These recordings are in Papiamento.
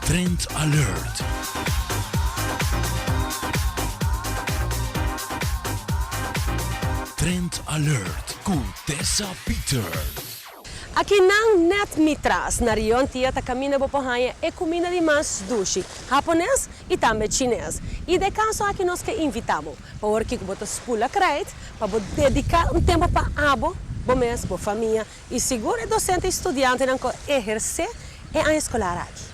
Trend Alert. Trend Alert ku Tessa Pieter. Aki nan net mi tras, na Rion Tia ta kaminda bo por haña e kuminda di mas dushi, hapones i tambe chines. I de kaso aki nos ke invitá bo, pa ora kiko bo ta spula krijt, pa bo dediká un tempu pa abo, bo mes, bo famia i sigur e dosente i studiantenan ku ehersé e aña eskolar aki.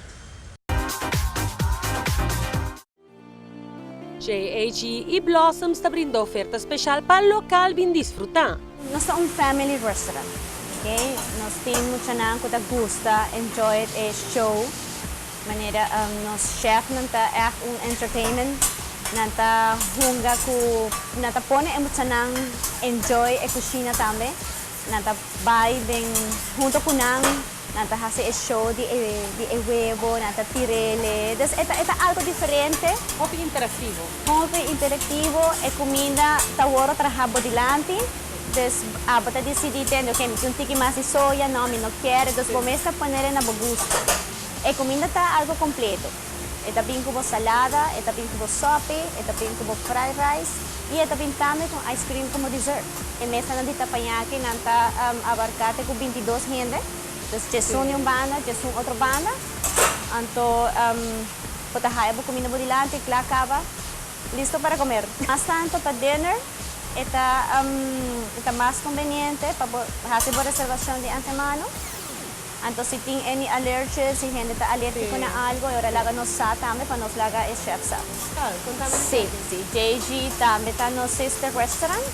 JHE i Blossoms ta brinda oferta speshal pa lokal bin disfrutá. Nos ta un family restaurant, ok? Nos tin muchanan ku ta gusta enjoy e show, manera nos chefnan ta ègt un entertainment, nan ta hunga ku, nan ta pone e muchanan enjoy e kushina tambe. Nan ta bai den hunto ku nan, nan ta hasi e show di e di e webo, nan ta tir'ele. Dus e ta e ta algo diferente. Hopi interaktivo. Hopi interaktivo, e kuminda ta wòrdu traha bo dilanti. Dus abo ta disidí tende, oke mi ke un tiki mas di soya, no mi no kier. Dus bo mes ta ponele na bo gusto. E kuminda ta algo kompleto. E ta bin ku bo salada, e ta bin ku bo sòpi, e ta bin ku bo fried rice i e ta bin tambe ku ice cream komo dessert. E mesanan di Tapanyaki nan ta abarká te ku bintidos hende, dus djesun di un banda, djesun otro banda. Anto bo ta haya bo kuminda bo dilanti, kla kaba, listo para komer. Mas tantu pa dinner e ta e ta mas konbeniente pa bo hasi bo reservashon di antemano. Anto si tin any allergies, si hende ta alergico na algo, e ora laga nos sa tambe pa nos laga e chef sa. Si, si. JG tambe ta nos sister restaurant,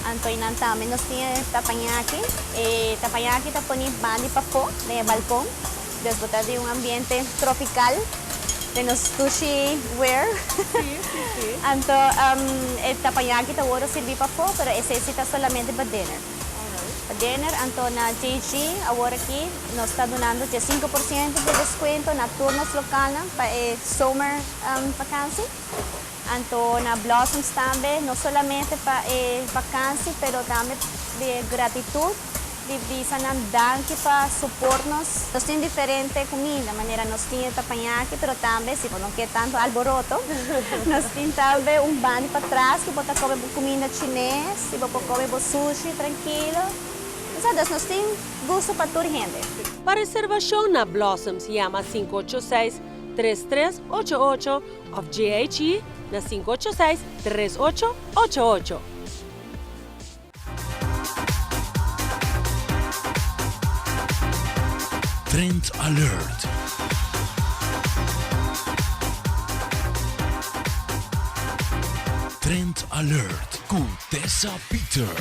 anto einan tambe nos tin e tapanyaki. E tapanyaki ta poni bandi pafó den e balcon, dus bo ta den un ambiente tropical den nos sushi wear. Anto e tapanyaki ta worde sirbi pafó, pero esei si ta solamente pa dinner. Pa dinner anto na JG awor aki nos ta dunando 15% di descuento na tur nos localnan pa e zomer vakantie. Anto na Blossoms tambe no solamente pa e vakantie pero tambe di gratitud di bisa nan danki pa support nos. Nos tin diferente cuminda manera nos tin e tapanyaki pero tambe si bo no kier tanto alboroto nos tin tambe un bandi patras cu bo ta come bo cuminda chines. Si bo por come bo sushi trankilo. Sa dus nos tin gusto pa tur hende. Pa reservashon na Blossoms yama 586 3388 of JHE na 586 3888. Trend Alert. Trend Alert ku Tessa Pieter.